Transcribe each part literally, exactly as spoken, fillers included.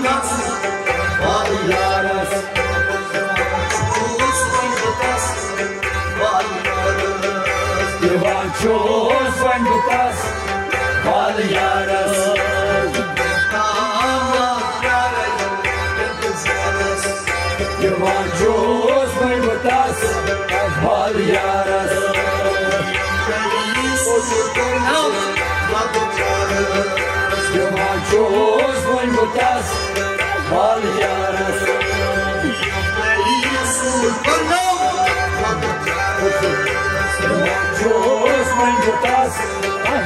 Yaris, یِوان چھُس وۄنۍ بہٕ تس، بال یارس۔ یِوان چھُس وۄنۍ بہٕ تس، بال یارس۔ یِوان چھُس وۄنۍ بہٕ تس، بال یارس۔ یِوان چھُس وۄنۍ بہٕ تس،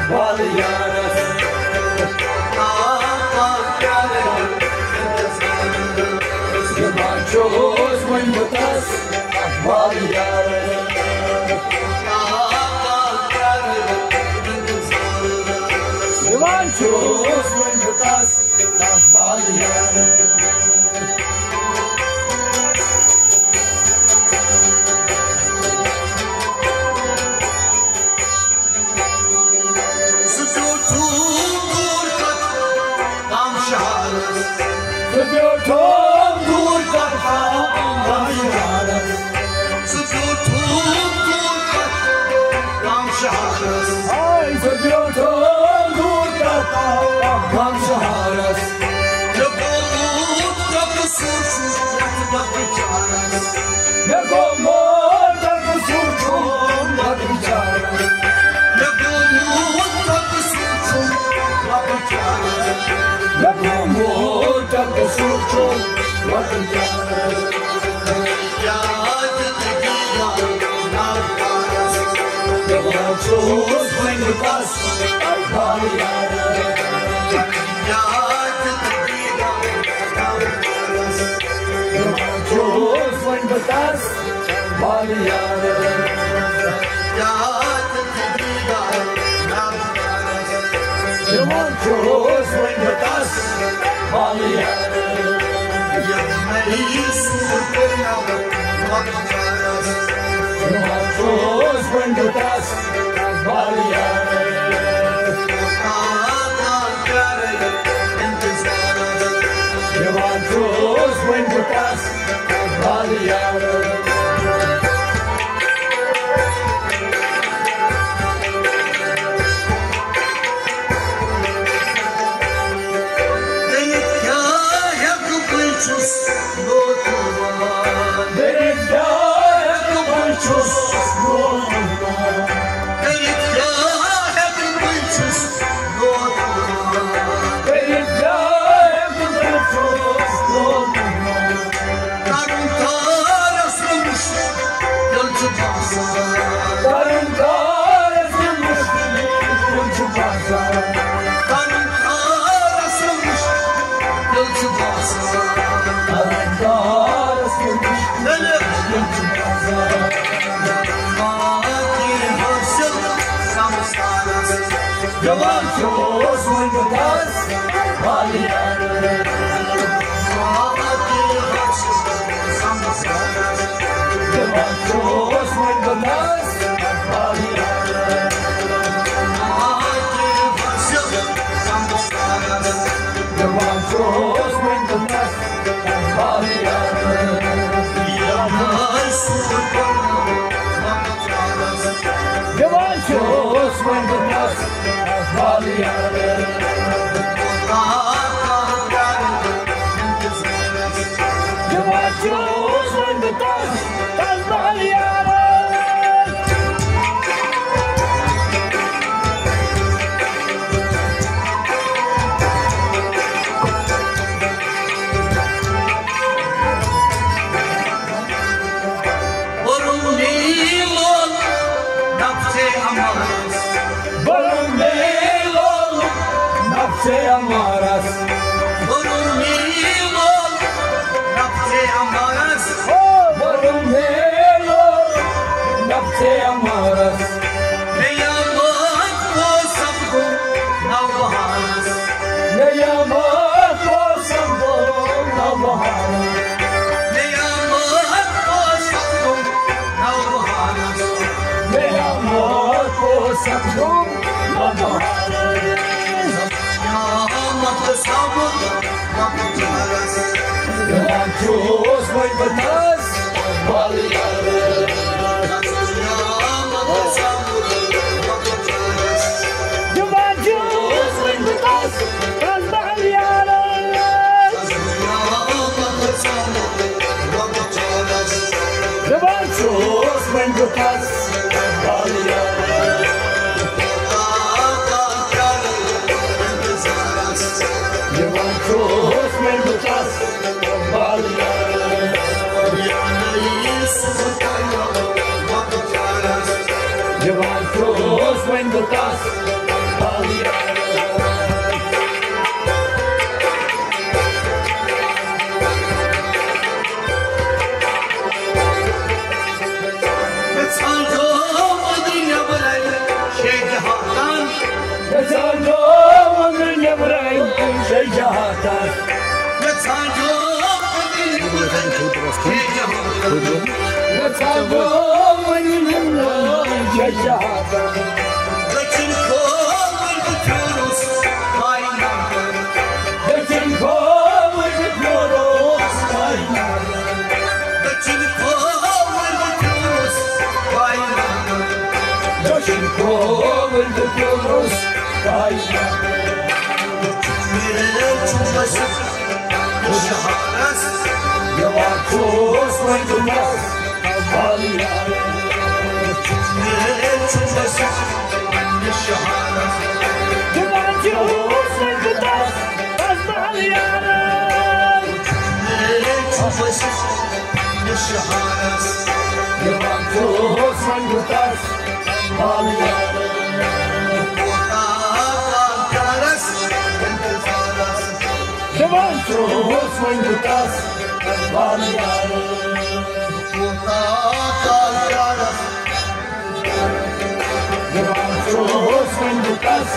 بال یارس۔ یِوان چھُس وۄنۍ بہٕ تس، بال یارس۔ یِوان چھُس وۄنۍ بہٕ تس، بال یارس۔ سُہ بیوٗٹھُم دوٗر تَتھ غم شہرس۔ سُہ بیوٗٹھُم دوٗر تَتھ غم شہرس۔ سُہ بیوٗٹھُم دوٗر تَتھ غم شہرس۔ آے، سُہ بیوٗٹھُم دوٗر تَتھ غم شہرس۔ مےٚ گوٚو موت تَتھ سُہ چھُ یَتھ وقتہٕ چارس۔ مےٚ گوٚو موت تَتھ سُہ چھُ یَتھ وقتہٕ چارس۔ مےٚ گوٚو موت تَتھ سُہ چھُ یَتھ وقتہٕ چارس۔ مےٚ گوٚو موت تَتھ سُہ چھُ یَتھ وقتہٕ چارس۔ یاد تہٕ دیٖدار ناو پارس۔ دِوان چھُس وۄنۍ بہٕ تس، بال یارس۔ یاد تہٕ دیٖدار ناو پارس۔ دِوان چھُس وۄنۍ بہٕ تس، بال یارس۔ یاد تہٕ دیٖدار ناو پارس۔ دِوان چھُس وۄنۍ بہٕ تس، بال یارس۔ یَتھ نٔیِس سُر کوٚرنَم لۄکچارَس۔ یِوان چھُس وۄنۍ بہٕ تَس، بال یارس۔ یِوان چھُس وۄنۍ بہٕ تَس، بال یارس۔ کٔرِتھ کیٛاہ ہٮ۪کہٕ بہٕ چھُس لوٗکھ وَنان۔ کٔرِتھ کیٛاہ ہٮ۪کہٕ بہٕ چھُس لوٗکھ وَنان۔ کٔرِتھ کیٛاہ ہٮ۪کہٕ بہٕ چھُس لوٗکھ وَنان۔ کٔرِتھ کیٛاہ ہٮ۪کہٕ بہٕ چھُس لوٗکھ وَنان۔ کَرُن کارَس نہٕ مُشکِل چھُ باسان۔ کَرُن کارَس نہٕ مُشکِل چھُ باسان۔ کَرُن کارَس نہٕ مُشکِل چھُ باسان۔ کَرُن کارَس نہٕ مُشکِل چھُ باسان۔ باقی حٲصِل سَمسارَس۔ دِوان چھُس وۄنۍ بہٕ تَس، بال یارس۔ دِوان چھُس وۄنۍ بہٕ تَس، بال یارس۔ دِوان چھُس وۄنۍ بہٕ تَس، بال یارس۔ دِوان چھُس وۄنۍ بہٕ تَس، بال یارس۔ دِوان چھُس وۄنۍ بہٕ تَس، تَس بال یارس۔ برُم نیٖلُک نفسِ امارس۔ برُم نیٖلُک نفسِ امارس۔ برُم نیٖلُک نفسِ امارس۔ برُم نیٖلُک نفسِ امارس۔ نیامت کو سپدُم نوبہارس۔ نیامت کو سپدُم نوبہارس۔ نیامت کو سپدُم نوبہارس۔ نیامت کو سپدُم نوبہارس۔ نیامت سپدُم نوبہارس۔ دِوان چھُس وۄنۍ بہٕ تَس، تَس بہٕ یارَس۔ دِوان چھُس وۄنۍ بہٕ تَس، دِوان چھُس وۄنۍ بہٕ تَس۔ دِوان چھُس وۄنۍ بہٕ تَس۔ گژھان چھُ وۄنۍ نیٚبرَے شیٚیہِ جہاتَس۔ گژھان چھُ وۄنۍ نیٚبرَے شیٚیہِ جہاتَس۔ گژھان چھُ وۄنۍ نیٚبرَے شیٚیہِ جہاتَس۔ دٔچھِنۍ کھووُر بہٕ پھیوٗرُس کایناتَن۔ دٔچھِنۍ کھووُر بہٕ پھیوٗرُس کایناتَن۔ دٔچھِنۍ کھووُر بہٕ پھیوٗرُس کایناتَن۔ دٔچھِنۍ کھووُر بہٕ پھیوٗرُس کایناتَن۔ میرے چھُ بس شہارس دِوان چھُس وۄنۍ بہٕ تَس۔ میرے چھُ بس شہارس دِوان چھُس وۄنۍ بہٕ تَس۔ بس بہل یارس۔ میرے چھُ بس شہارس دِوان چھُس وۄنۍ بہٕ تَس۔ دِوان چھُس وۄنۍ بہٕ تَس۔ دِوان چھُس وۄنۍ بہٕ تَس۔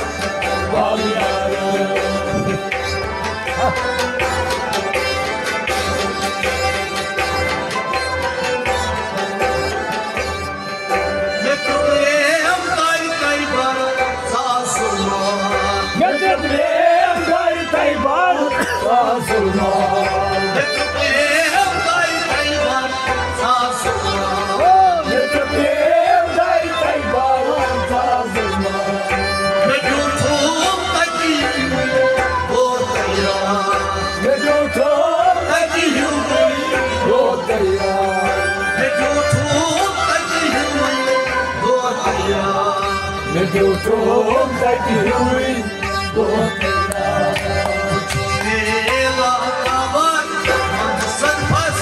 مےٚ تہِ پرٛیم دارِ تۄہہِ بار ساز سُرمار۔ مےٚ تہِ پرٛیم دارِ تۄہہِ بار ساز سُرمار۔ مےٚ تہِ پرٛیم دارِ تۄہہِ بار ساز سُرمار۔ مےٚ تہِ پرٛیم دارِ تۄہہِ بار ساز سُرمار۔ مےٚ بیوٗٹھوٗم تَتہِ یِہُے بور تیار۔ مےٚ بیوٗٹھوٗم تَتہِ ہیوٗ وٕنۍ دود تیار۔ مےٚ بیوٗٹھوٗم تَتہِ ہیوٗ وٕنۍ دود تیار۔ مےٚ بیوٗٹھوٗم تَتہِ ہیوٗ وٕنۍ دود تیار۔ میلا کاوان منٛزٕ صدفَس۔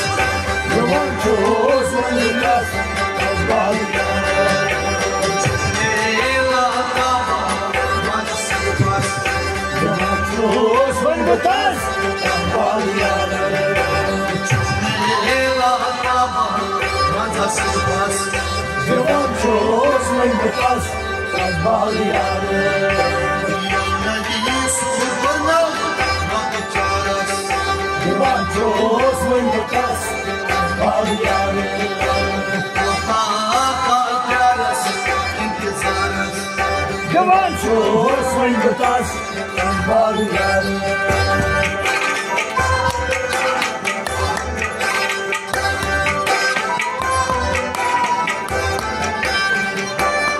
دِوان چھُس وۄنۍ تَس۔ میلا کاوان منٛزٕ صدفَس۔ دِوان چھُس وۄنۍ بہٕ تَس۔ دِوان چھُس وۄنۍ بہٕ تَس۔ دِوان چھُس وۄنۍ بہٕ تَس۔ دِوان چھُس وۄنۍ بہٕ تَس۔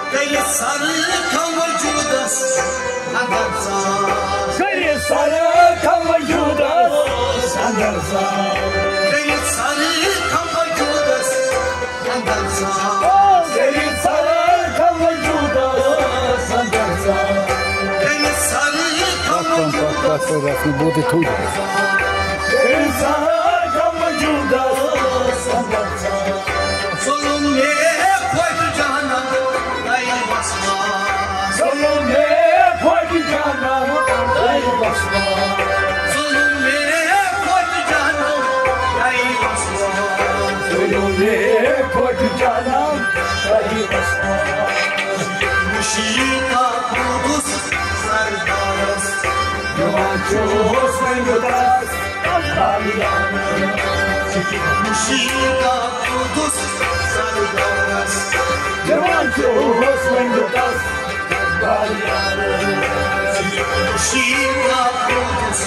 کٔرِتھ سَرٕ تھاو وجوٗدَس اندر ژاو۔ کٔرِتھ سَرٕ تھاو وجوٗدَس اندر ژاو۔ کٔرِتھ سَرٕ تھاو وجوٗدَس اندر ژاو۔ کٔرِتھ سَرٕ تھاو وجوٗدَس اندر ژاو۔ کٔرِتھ سَرٕ تھاو وجوٗدَس۔ کٔرِتھ سَرٕ تھاو وجوٗدَس اندر ژاو۔ ظلم میں خود جانا تئی وسواس۔ ظلم میں خود جانا تئی وسواس۔ ظلم میں خود جانا تئی وسواس۔ ظلم میں خود جانا تئی وسواس۔ مشیتا قدس سردارس۔ دِوان چھُس وۄنۍ بہٕ تَس۔ مشیتا قدس سردارس۔ دِوان چھُس وۄنۍ بہٕ تَس۔ مشیتا قدس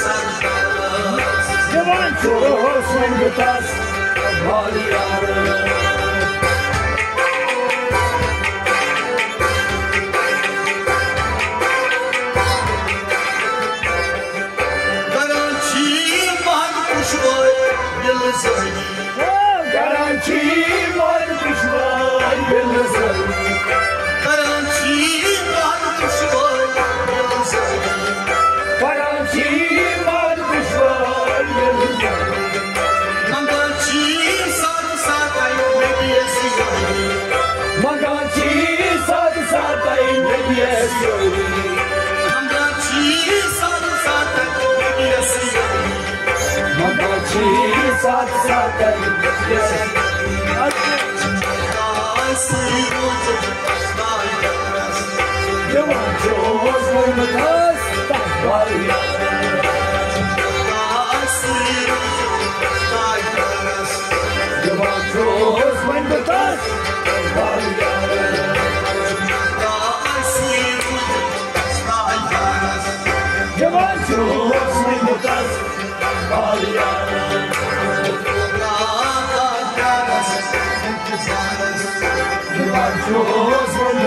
سردارس۔ دِوان چھُس وۄنۍ بہٕ تَس۔ کراچی مہد پُشوے دل زٲری۔ کراچی مہد پُشوے دل زٲری۔ کراچی مہد پُشوے دل زٲری۔ کراچی مہد پُشوے دل زٲری۔ منگان چھی ساتھ ساتھ نبی اَسہِ یٲری۔ منگان چھی ساتھ ساتھ نبی اَسہِ یٲری۔ منگان چھی ساتھ ساتھ نبی اَسہِ یٲری۔ منگان چھی ساتھ ساتھ نبی اَسہِ یٲری۔ دِوان چھُس وۄنۍ بہٕ تَس تَس واریاہ۔ دِوان چھُس وۄنۍ بہٕ تَس تَس واریاہ۔ دِوان چھُس وۄنۍ بہٕ تَس واریاہ۔ دِوان چھُس وۄنۍ